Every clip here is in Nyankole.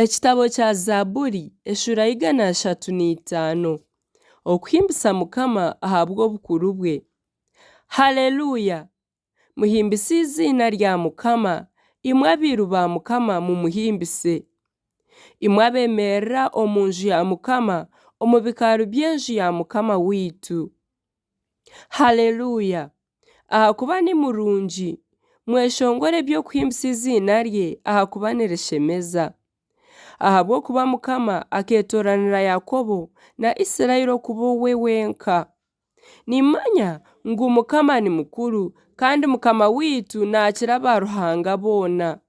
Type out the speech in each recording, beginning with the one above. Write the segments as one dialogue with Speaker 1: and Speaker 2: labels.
Speaker 1: Ekitabo kya Zaaburi eshuura ya 105. Okuhimbisa Mukama ahabw'obukuru bwe. Haleluya! Muhimbise eiziina rya Mukama, imwe abairu ba Mukama mumuhimbise. Imwe abeemerera omu nju ya Mukama, omu bikaari by'enju ya Mukama waitu. Haleluya! Ahakuba ni murungi, mweshongore eby'okuhimbisa eiziina rye, ahakuba nirishemeza. Ahabw'okuba Mukama akeetooranira Yakobo, na Isiraeli okuba owe wenka. Nimmanya ngu Mukama ni mukuru, kandi Mukama waitu naakira baaruhanga boona.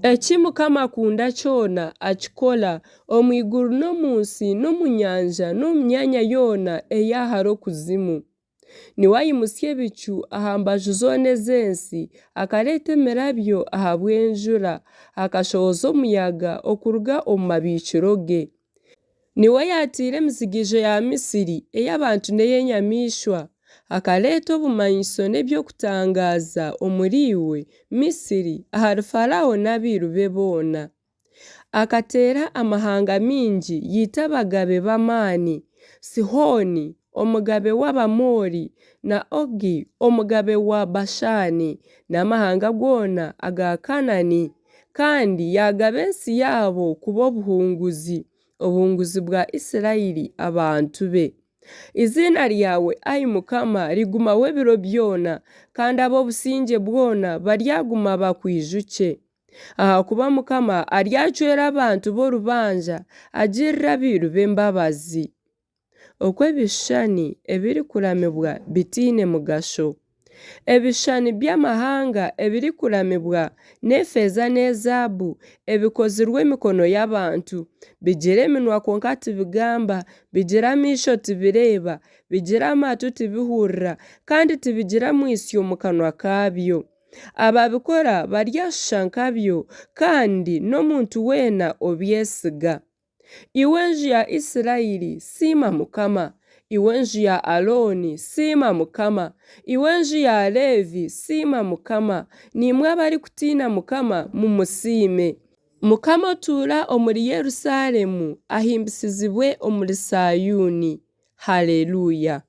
Speaker 1: Eki Mukama akunda kyona akikora, omu iguru n'omu nsi n'omu nyanja n'omu myanya yoona ey'ahari okuzimu. Niwe aimutsya ebicu aha mbaju zoona ez'ensi, akareeta emirabyo ahabw'enjura, akashohoza omuyaga okuruga omu mabiikiro ge. Niwe yaataire emizigaijo ya Misiri ey'abantu n'ey'enyamaishwa, akareeta obumanyiso n'eby'okutangaaza omuriiwe, Misiri, ahari Faraaho n'abairu be boona. Akateera amahanga maingi yaita abagabe b'amaani, Sihooni omugabe w'Abamoori na Ogi omugabe wa Bashani n'amahanga goona aga Kanaani, kandi yaagaba ensi yaabo kuba obuhunguzi, obuhunguzi bwa Isiraeli abantu be. Eiziina ryawe, ai Mukama, rigumaho ebiro byona, kandi ab'obusingye bwona baryaguma bakwijukye. Ahakuba Mukama aryacwera abantu be orubanja, agirire abairu be embabazi. Oku ebishushani ebirikuramibwa bitaine mugasho. Ebishushani by'amahanga ebirikuramibwa n'efeeza n'ezaabu ebikozirwe emikono y'abantu. Bigira eminwa kwonka tibigamba, bigira amaisho tibireeba, bigira amatu tibihurira, kandi tibigira mwitsyo mu kanwa kaabyo. Ababikora baryashusha nkabyo, kandi n'omuntu weena obyesiga. Iwe enju ya Isiraeli, siima Mukama! Iwe enju ya Arooni, siima Mukama! Iwe enju ya Leevi, siima Mukama! Naimwe abarikutiina Mukama, mumusiime! Mukama otuura omuri Yerusaalemu, ahimbisizibwe omuri Saayuuni. Haleluya!